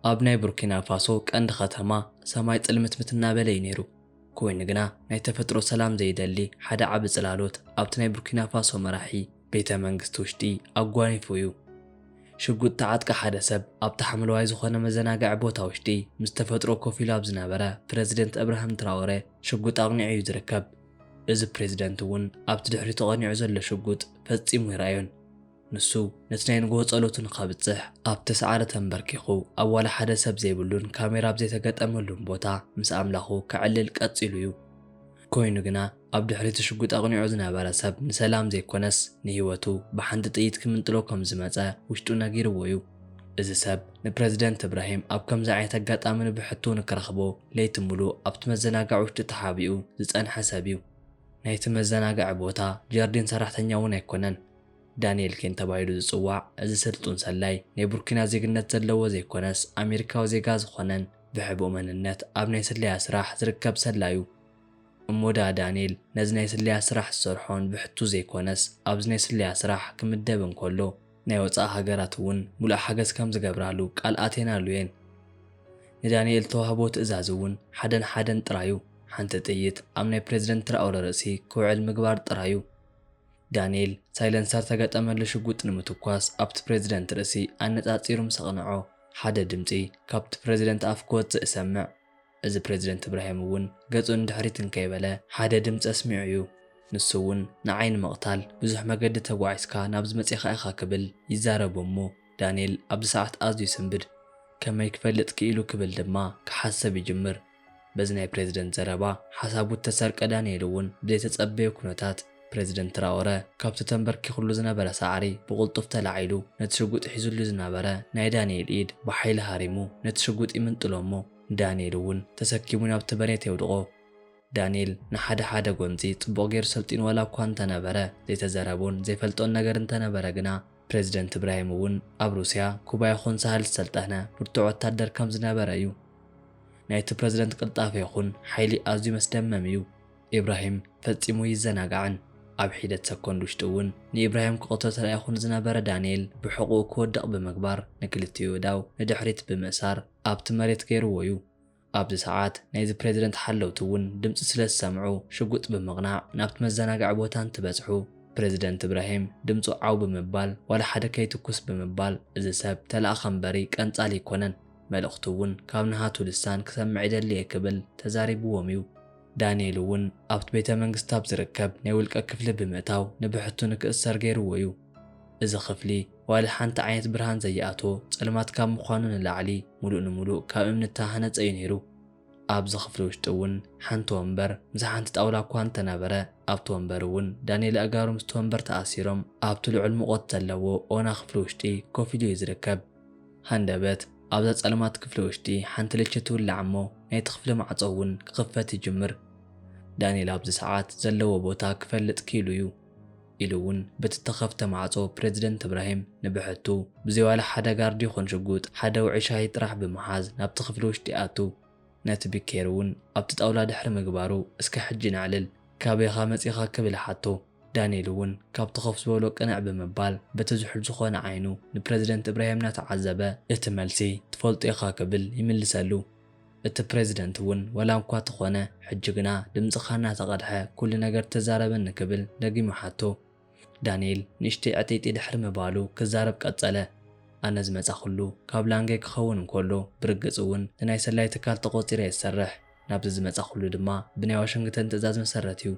ኣብ ናይ ቡርኪና ፋሶ ቀንዲ ከተማ ሰማይ ጽልምትምት እናበለ እዩ ነይሩ። ኮይኑ ግና ናይ ተፈጥሮ ሰላም ዘይደሊ ሓደ ዓቢ ጽላሎት ኣብቲ ናይ ቡርኪና ፋሶ መራሒ ቤተ መንግስቲ ውሽጢ ኣጓኒፉ እዩ። ሽጉጥ ተዓጥቀ ሓደ ሰብ ኣብቲ ሓምለዋይ ዝኾነ መዘናግዒ ቦታ ውሽጢ ምስ ተፈጥሮ ኮፍ ኢሉ ኣብ ዝነበረ ፕረዚደንት እብራሂም ትራኦረ ሽጉጥ ኣቕኒዑ እዩ ዝርከብ። እዚ ፕሬዚደንት እውን ኣብቲ ድሕሪቱ ቀኒዑ ዘሎ ሽጉጥ ፈጺሙ ይረኣዮን። ንሱ ነቲ ናይ ንግሆ ጸሎቱ ንኸብጽሕ ኣብቲ ሰዓሪ ተንበርኪኹ ኣብ ዋላ ሓደ ሰብ ዘይብሉን ካሜራ ኣብ ዘይተገጠመሉን ቦታ ምስ ኣምላኹ ከዕልል ቀጺሉ እዩ። ኮይኑ ግና ኣብ ድሕሪቱ ሽጉጥ ኣቕኒዑ ዝነበረ ሰብ ንሰላም ዘይኮነስ ንህይወቱ ብሓንቲ ጥይት ክምንጥሎ ከም ዝመጸ ውሽጡ ነጊርዎ እዩ። እዚ ሰብ ንፕረዚደንት እብራሂም ኣብ ከምዚ ዓይነት ኣጋጣሚ ንብሕቱ ንክረኽቦ ለይቲ ሙሉእ ኣብቲ መዘናግዒ ውሽጢ ተሓቢኡ ዝጸንሐ ሰብ እዩ። ናይቲ መዘናግዒ ቦታ ጃርዲን ሰራሕተኛ እውን ኣይኮነን። ዳንኤል ኬን ተባሂሉ ዝጽዋዕ እዚ ስልጡን ሰላይ ናይ ቡርኪና ዜግነት ዘለዎ ዘይኮነስ ኣሜሪካዊ ዜጋ ዝኾነን ብሕቡእ መንነት ኣብ ናይ ስለያ ስራሕ ዝርከብ ሰላዩ። እሞ ደኣ ዳንኤል ነዚ ናይ ስለያ ስራሕ ዝሰርሖ ንብሕቱ ዘይኮነስ ኣብዚ ናይ ስለያ ስራሕ ክምደብ እንከሎ ናይ ወጻኢ ሃገራት እውን ሙሉእ ሓገዝ ከም ዝገብራሉ ቃል ኣትየናሉ እየን። ንዳንኤል ተዋህቦ ትእዛዝ እውን ሓደን ሓደን ጥራዩ። ሓንቲ ጥይት ኣብ ናይ ፕሬዚደንት ትራኦረ ርእሲ ክውዕል ምግባር ጥራዩ። ዳንኤል ሳይለንሰር ተገጠመሉ ሽጉጥ ንምትኳስ ኣብቲ ፕሬዚደንት ርእሲ ኣነጻጺሩ ምስ ኣቕንዖ ሓደ ድምጺ ካብቲ ፕሬዚደንት ኣፍ ክወጽእ እሰምዕ። እዚ ፕሬዚደንት እብራሂም እውን ገጹ ንድሕሪት እንከይበለ ሓደ ድምጺ ኣስሚዑ እዩ። ንሱ እውን ንዓይ ንምቕታል ብዙሕ መገዲ ተጓዒዝካ ናብዚ መጺኻ ኢኻ ክብል ይዛረቦ እሞ ዳንኤል ኣብዚ ሰዓት ኣዝዩ ይስንብድ። ከመይ ክፈልጥ ክኢሉ ክብል ድማ ክሓስብ ይጅምር። በዚ ናይ ፕሬዚደንት ዘረባ ሓሳቡ እተሰርቀ ዳንኤል እውን ብዘይተጸበዮ ኩነታት ፕሬዚደንት ትራኦረ ካብቲ ተንበርኪኹሉ ዝነበረ ሳዕሪ ብቕልጡፍ ተላዒሉ ነቲ ሽጉጥ ሒዙሉ ዝነበረ ናይ ዳንኤል ኢድ ብሓይሊ ሃሪሙ ነቲ ሽጉጥ ይምንጥሎ እሞ ንዳንኤል እውን ተሰኪሙ ናብቲ መሬት የውድቖ። ዳንኤል ንሓደ ሓደ ጎንጺ ጽቡቕ ገይሩ ሰልጢኑ ዋላ እኳ እንተነበረ ዘይተዘረቦን ዘይፈልጦን ነገር እንተነበረ ግና ፕሬዚደንት እብራሂም እውን ኣብ ሩስያ፣ ኩባ ይኹን ሳህል ዝሰልጠነ ብርቱዕ ወታደር ከም ዝነበረ እዩ። ናይቲ ፕሬዚደንት ቅልጣፈ ይኹን ሓይሊ ኣዝዩ መስደመም እዩ። ኢብራሂም ፈጺሙ ይዘናጋዕን። ኣብ ሒደት ሰኮንድ ውሽጢ እውን ንኢብራሂም ክቐትሎ ተላኢኹ ንዝነበረ ዳንኤል ብሕቑኡ ክወድቕ ብምግባር ንክልቲኡ እዳው ንድሕሪት ብምእሳር ኣብቲ መሬት ገይርዎ እዩ። ኣብዚ ሰዓት ናይዚ ፕሬዚደንት ሓለውቲ እውን ድምፂ ስለ ዝሰምዑ ሽጉጥ ብምቕናዕ ናብቲ መዘናግዒ ቦታ እንትበፅሑ ፕሬዚደንት እብራሂም ድምፁ ዓው ብምባል ዋላ ሓደ ከይትኩስ ብምባል እዚ ሰብ ተላእኸ እምበሪ ቀንፃል ኣይኮነን፣ መልእኽቱ እውን ካብ ንሃቱ ልሳን ክሰምዕ ይደሊ እየ ክብል ተዛሪብዎም እዩ። ዳንኤል እውን ኣብቲ ቤተ መንግስቲ ኣብ ዝርከብ ናይ ውልቀ ክፍሊ ብምእታው ንብሕቱ ንክእሰር ገይርዎ እዩ። እዚ ክፍሊ ዋላ ሓንቲ ዓይነት ብርሃን ዘይኣትዎ ጸልማት ካብ ምዃኑ ንላዕሊ ሙሉእ ንሙሉእ ካብ እምኒ እተሃነጸ እዩ ነይሩ። ኣብዚ ክፍሊ ውሽጢ እውን ሓንቲ ወንበር ምስ ሓንቲ ጣውላ እኳ እንተነበረ ኣብቲ ወንበር እውን ዳንኤል ኣእጋሩ ምስቲ ወንበር ተኣሲሮም ኣብቲ ልዑል ሙቐት ዘለዎ ኦና ክፍሊ ውሽጢ ኮፍ ኢሉ እዩ ዝርከብ። ሃንደበት ኣብዛ ጸልማት ክፍሊ ውሽጢ ሓንቲ ልቺ ትውላዕ እሞ ናይቲ ክፍሊ ማዕጾ እውን ክኽፈት ይጅምር። ዳንኤል ኣብዚ ሰዓት ዘለዎ ቦታ ክፈልጥ ክኢሉ እዩ ኢሉ እውን በቲ እተኸፍተ ማዕጾ ፕረዚደንት እብራሂም ንብሕቱ ብዘይ ዋላ ሓደ ጋርድ ይኹን ሽጉጥ ሓደ ውዑይ ሻሂ ጥራሕ ብምሓዝ ናብቲ ክፍሊ ውሽጢ ይኣቱ። ነቲ ቢኬር እውን ኣብቲ ጣውላ ድሕሪ ምግባሩ እስከ ሕጂ ነዕልል፣ ካበይ ኢኻ መጺኻ ክብል ይሓቶ። ዳንኤል እውን ካብቲ ኮፍ ዝበሎ ቅንዕ ብምባል በቲ ዝሑል ዝኾነ ዓይኑ ንፕረዚደንት እብራሂም እናተዓዘበ እቲ መልሲ ትፈልጦ ኢኻ ክብል ይምልሰሉ። እቲ ፕረዚደንት እውን ወላ እኳ ተኾነ ሕጂ ግና ድምፅኻ እናተቐድሐ ኩሉ ነገር ተዛረበኒ ክብል ደጊሙ ሓቶ። ዳንኤል ንእሽተይ ዕጥይጥይ ድሕሪ ምባሉ ክዛረብ ቀጸለ። ኣነ ዝመጻኹሉ ካብ ላንጌ ክኸውን እንከሎ ብርግጽ እውን ንናይ ሰላይ ትካል ተቖጺረ እየ ዝሰርሕ። ናብዚ ዝመጻኹሉ ድማ ብናይ ዋሽንግተን ትእዛዝ መሰረት እዩ።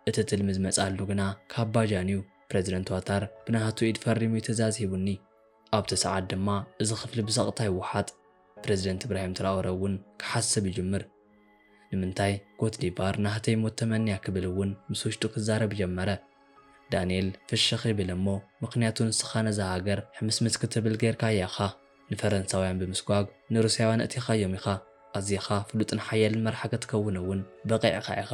እቲ ትልሚ ዝመጻሉ ግና ካብ ባጃን እዩ። ፕረዚደንት ዋታር ብናሃቱ ኢድ ፈሪሙ እዩ ትእዛዝ ሂቡኒ። ኣብቲ ሰዓት ድማ እዚ ክፍሊ ብሰቕታ ይወሓጥ። ፕረዚደንት እብራሂም ትራኦረ እውን ክሓስብ ይጅምር። ንምንታይ ኮትዲቫር ናህተይ ሞት ተመንያ ክብል እውን ምስ ውሽጡ ክዛረብ ጀመረ። ዳንኤል ፍሽኽ ይብል እሞ ምኽንያቱ ንስኻ ነዛ ሃገር ሕምስምስ ክትብል ጌርካያ ኢኻ። ንፈረንሳውያን ብምስጓግ ንሩስያውያን ኣእቲኻዮም ኢኻ። ኣዚኻ ፍሉጥን ሓያልን መራሒ ክትከውን እውን በቒዕካ ኢኻ።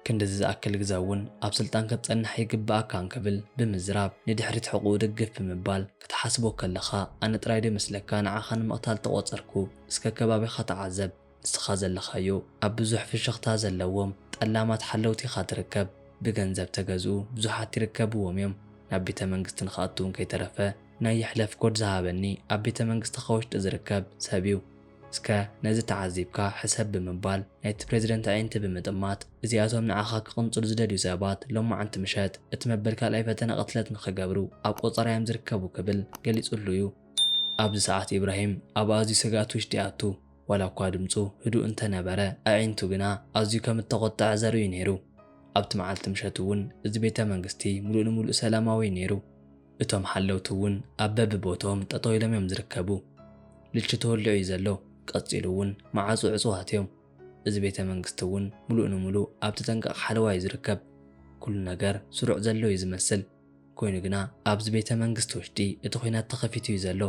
ክንድዚ ዝኣክል ግዘ እውን ኣብ ስልጣን ክትጸንሕ ኣይግብኣካን ክብል ብምዝራብ ንድሕሪት ሕቑኡ ድግፍ ብምባል ክትሓስቦ ከለኻ ኣነ ጥራይ ዶ ይመስለካ ንዓኻ ንምቕታል ተቖጸርኩ? እስከ ከባቢኻ ተዓዘብ። ንስኻ ዘለኻዮ ኣብ ብዙሕ ፍሽኽታ ዘለዎም ጠላማት ሓለውቲ ኢኻ ትርከብ። ብገንዘብ ተገዝኡ ብዙሓት ይርከብዎም እዮም። ናብ ቤተ መንግስቲ ንኽኣቱ እውን ከይተረፈ ናይ ይሕለፍ ኮድ ዝሃበኒ ኣብ ቤተ መንግስቲ ከውሽጢ ዝርከብ ሰብ እዩ። እስከ ነዚ ተዓዚብካ ሕሰብ ብምባል ናይቲ ፕሬዝደንት ኣዒንቲ ብምጥማት፣ እዚኣቶም ንዓኻ ክቕንጽሉ ዝደልዩ ሰባት ሎማዓንቲ ምሸት እቲ መበል ካልኣይ ፈተነ ቅትለት ንኽገብሩ ኣብ ቆጸራ እዮም ዝርከቡ ክብል ገሊጹሉ እዩ። ኣብዚ ሰዓት ኢብራሂም ኣብ ኣዝዩ ስግኣት ውሽጢ ኣቱ። ዋላ እኳ ድምጹ ህዱእ እንተነበረ፣ ኣዒንቱ ግና ኣዝዩ ከም እተቖጥዐ ዘርኢ እዩ ነይሩ። ኣብቲ መዓልቲ ምሸት እውን እዚ ቤተ መንግስቲ ምሉእ ንምሉእ ሰላማዊ እዩ ነይሩ። እቶም ሓለውቲ እውን ኣብ በብቦትኦም ጠጠው ኢሎም እዮም ዝርከቡ። ልቺ ተወሊዑ እዩ ዘሎ። ቀጺሉ እውን መዓጹ ዕጹዋት እዮም። እዚ ቤተ መንግስቲ እውን ምሉእ ንምሉእ ኣብ ተጠንቀቕ ሓለዋ እዩ ዝርከብ። ኩሉ ነገር ስሩዕ ዘሎ እዩ ዝመስል። ኮይኑ ግና ኣብዚ ቤተ መንግስቲ ውሽጢ እቲ ኲናት ተኸፊቱ እዩ ዘሎ።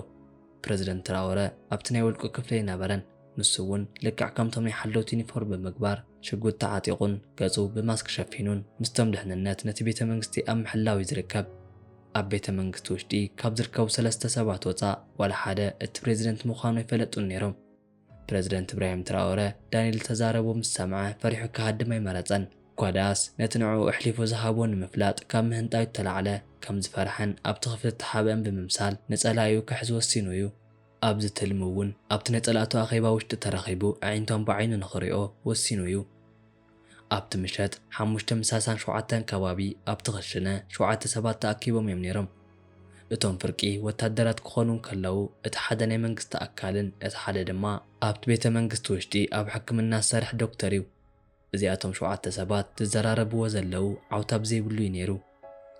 ፕረዚደንት ትራኦረ ኣብቲ ናይ ውልቁ ክፍሊ ኣይነበረን። ንሱ እውን ልክዕ ከምቶም ናይ ሓለውቲ ዩኒፎርም ብምግባር ሽጉጥ ተዓጢቑን ገጹ ብማስክ ሸፊኑን ምስቶም ድሕንነት ነቲ ቤተ መንግስቲ ኣብ ምሕላው እዩ ዝርከብ። ኣብ ቤተ መንግስቲ ውሽጢ ካብ ዝርከቡ ሰለስተ ሰባት ወጻእ ዋላ ሓደ እቲ ፕሬዝደንት ምዃኑ ኣይፈለጡን ነይሮም። ፕረዚደንት እብራሂም ትራኦረ ዳንኤል ተዛረቦ ምስ ሰምዐ ፈሪሑ ክሃድም ኣይመረጸን። እኳ ደኣስ ነቲ ንዕኡ ኣሕሊፉ ዝሃቦ ንምፍላጥ ካብ ምህንጣዩ እተላዕለ ከም ዝፈርሐን ኣብቲ ክፍሊ እተሓብአን ብምምሳል ንጸላኢኡ ክሕዝ ወሲኑ እዩ። ኣብዚ ትልሚ እውን ኣብቲ ናይ ጸላእቱ ኣኼባ ውሽጢ ተረኺቡ ኣዒንቶም ብዓይኑ ንኽሪኦ ወሲኑ እዩ። ኣብቲ ምሸት ሓሙሽተ ምስ ሰላሳን ሸውዓተን ከባቢ ኣብቲ ክሽነ ሸውዓተ ሰባት ተኣኪቦም እዮም ነይሮም። እቶም ፍርቂ ወታደራት ክኾኑ እንከለዉ እቲ ሓደ ናይ መንግስቲ ኣካልን እቲ ሓደ ድማ ኣብቲ ቤተ መንግስቲ ውሽጢ ኣብ ሕክምና ዝሰርሕ ዶክተር እዩ። እዚኣቶም ሸውዓተ ሰባት ዝዘራረብዎ ዘለዉ ዓውታ ብዘይብሉ እዩ ነይሩ።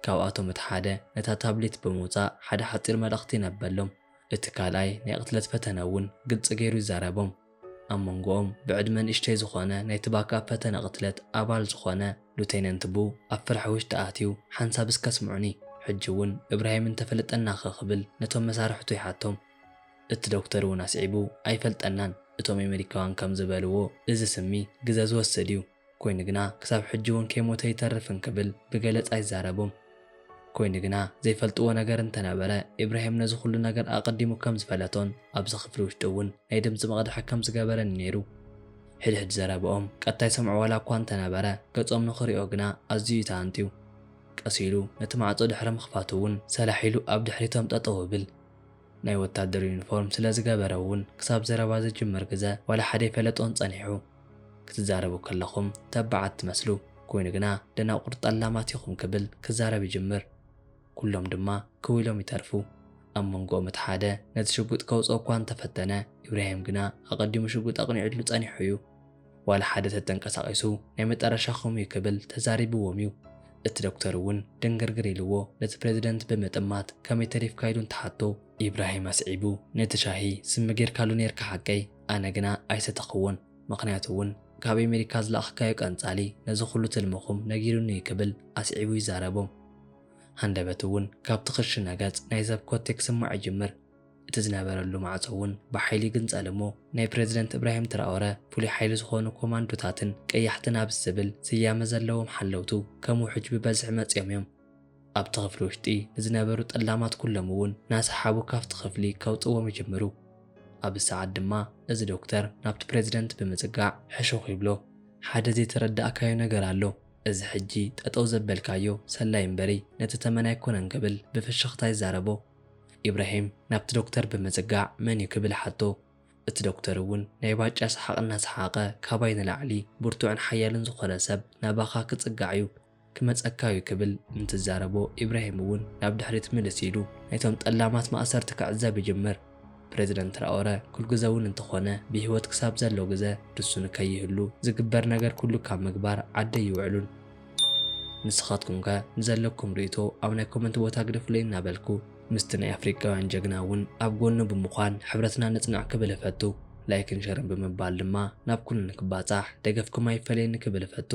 ካብኣቶም እቲ ሓደ ነታ ታብሌት ብምውጻእ ሓደ ሓጺር መልእኽቲ ነበሎም። እቲ ካልኣይ ናይ ቅትለት ፈተነ እውን ግልጺ ገይሩ ይዛረቦም። ኣብ መንጎኦም ብዕድመ ንእሽተይ ዝኾነ ናይቲ ባክኣፕ ፈተነ ቅትለት ኣባል ዝኾነ ሉቴነንት ቡ ኣብ ፍርሒ ውሽጢ ኣትዩ ሓንሳብ እስከ ስምዑኒ፣ ሕጂ እውን እብራሂም እንተፈለጠናኸ ክብል ነቶም መሳርሕቱ ይሓቶም። እቲ ዶክተር እውን ኣስዒቡ ኣይፈልጠናን፣ እቶም ኣሜሪካውያን ከም ዝበልዎ እዚ ስሚ ግዘ ዝወስድ እዩ። ኮይኑ ግና ክሳብ ሕጂ እውን ከይሞተ ኣይተርፍን ክብል ብገለጻ ይዛረቦም። ኮይኑ ግና ዘይፈልጥዎ ነገር እንተነበረ፣ ኢብራሂም ነዚ ኩሉ ነገር ኣቐዲሙ ከም ዝፈለጦን ኣብዚ ክፍሊ ውሽጢ እውን ናይ ድምፂ መቕድሒ ከም ዝገበረን ነይሩ። ሕድሕድ ዘረብኦም ቀጥታ ይሰምዖ ዋላ እኳ እንተነበረ፣ ገጾም ንኽሪኦ ግና ኣዝዩ እዩ ተሃንጥዩ። ቀስ ኢሉ ነቲ ማዕጾ ድሕሪ ምኽፋቱ እውን ሰላሕ ኢሉ ኣብ ድሕሪቶም ጠጠው ይብል። ናይ ወታደር ዩኒፎርም ስለ ዝገበረ እውን ክሳብ ዘረባ ዝጅምር ግዘ ዋላ ሓደ ኣይፈለጦን ጸኒሑ። ክትዛረቡ ከለኹም ተባዓት ትመስሉ፣ ኮይኑ ግና ደናቁር ጠላማት ኢኹም ክብል ክዛረብ ይጅምር። ኩሎም ድማ ክው ኢሎም ይተርፉ። ኣብ መንጎኦም እቲ ሓደ ነቲ ሽጉጥ ከውጽኦ እኳ እንተፈተነ፣ ኢብራሂም ግና ኣቐዲሙ ሽጉጥ ኣቕኒዑሉ ጸኒሑ እዩ። ዋላ ሓደ ተተንቀሳቒሱ ናይ መጨረሻኹም እዩ ክብል ተዛሪብዎም እዩ። እቲ ዶክተር እውን ድንግርግር ኢልዎ ነቲ ፕሬዝደንት ብምጥማት ከመይ ተሪፍካ ኢሉ እንትሓቶ፣ ኢብራሂም ኣስዒቡ ነቲ ሻሂ ስሚ ጌርካሉ ኔርካ ሓቀይ፣ ኣነ ግና ኣይሰተኽዎን፣ ምኽንያቱ እውን ካብ ኣሜሪካ ዝለኣኽካዮ ቀንጻሊ ነዚ ኩሉ ትልምኹም ነጊሩኒ እዩ ክብል ኣስዒቡ ይዛረቦም። ሃንደበት እውን ካብቲ ክሽነ ገጽ ናይ ሰብ ኮቴ ክስማዕ ይጅምር። እቲ ዝነበረሉ ማዕጾ እውን ብሓይሊ ይግንጸል እሞ ናይ ፕሬዝደንት እብራሂም ትራኦረ ፍሉይ ሓይሊ ዝኾኑ ኮማንዶታትን ቀያሕቲ ናብስ ዝብል ስያመ ዘለዎም ሓለውቱ ከም ውሕጅ ብበዝሒ መጺኦም እዮም። ኣብቲ ክፍሊ ውሽጢ ንዝነበሩ ጠላማት ኩሎም እውን ናሰሓቡ ካብቲ ክፍሊ ከውጽዎም ይጅምሩ። ኣብዚ ሰዓት ድማ እዚ ዶክተር ናብቲ ፕሬዝደንት ብምጽጋዕ ሕሹኽ ይብሎ። ሓደ ዘይተረዳእካዮ ነገር ኣሎ። እዚ ሕጂ ጠጠው ዘበልካዮ ሰላይ እምበሪ ነቲ ተመን ኣይኮነን ክብል ብፍሽኽታ ይዛረቦ። ኢብራሂም ናብቲ ዶክተር ብምጽጋዕ መን እዩ ክብል ሓቶ። እቲ ዶክተር እውን ናይ ባጫ ሰሓቕ እናሰሓቐ ካባይ ንላዕሊ ብርቱዕን ሓያልን ዝኾነ ሰብ ናባኻ ክጽጋዕ እዩ፣ ክመጸካ እዩ ክብል እንትዛረቦ ኢብራሂም እውን ናብ ድሕሪት ምልስ ኢሉ ናይቶም ጠላማት ማእሰርቲ ክዕዘብ ይጅምር። ፕሬዝደንት ትራኦረ ኩልግዘ እውን እንተኾነ ብህይወት ክሳብ ዘሎ ግዘ ንሱ ንከይህሉ ዝግበር ነገር ኩሉ ካብ ምግባር ዓዲ ኣይውዕሉን። ንስኻትኩም ከ ንዘለኩም ርእይቶ ኣብ ናይ ኮመንት ቦታ ግደፉለይ እናበልኩ ምስቲ ናይ ኣፍሪቃውያን ጀግና እውን ኣብ ጎኑ ብምዃን ሕብረትና ነጽንዕ ክብል እፈቱ። ላይክን ሸርን ብምባል ድማ ናብ ኩሉ ንክባጻሕ ደገፍኩም ኣይፈለየኒ ክብል እፈቱ።